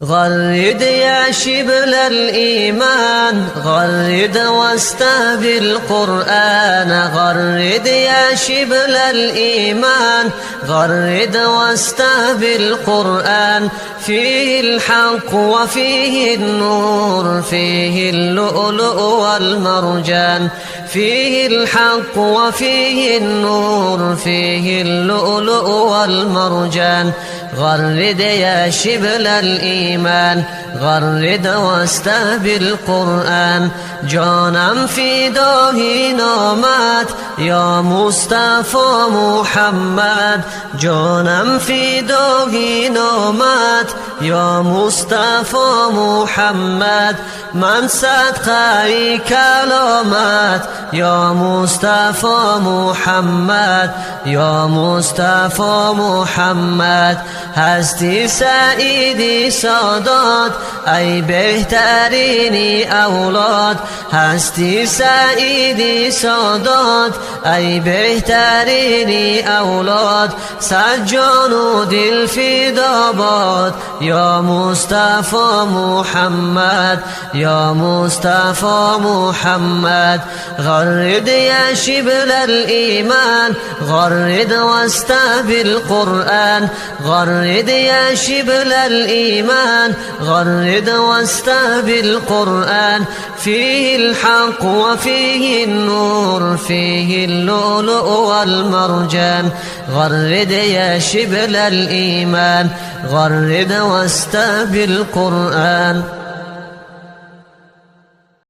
غرد يا شبل الإيمان، غرد واستهب القرآن. غرد يا شبل الإيمان، غرد واستهب القرآن. فيه الحق وفيه النور، فيه اللؤلؤ والمرجان. فيه الحق وفيه النور، فيه اللؤلؤ والمرجان. غرد يا شبل الإيمان، غرد واستهب القرآن. جانم فداه نامت یا مصطفی محمد. جانم فداه نامت یا مصطفی محمد. من صدقه کلامت یا مصطفی محمد، یا مصطفی محمد. هستی سعیدی سادات ای بهترینی اولاد. هستی سعیدی سادات ای بهترینی اولاد. سجان و دل فدا باد یا مصطفی محمد، یا مصطفی محمد. غرد یا شبل الایمان، غرد واستهب القرآن. غرد یا شبل الایمان، غرد واستهب القرآن. فيه الحق وفيه النور، فيه اللؤلؤ والمرجان. غرد يا شبل الإيمان، غرد واستهب القرآن.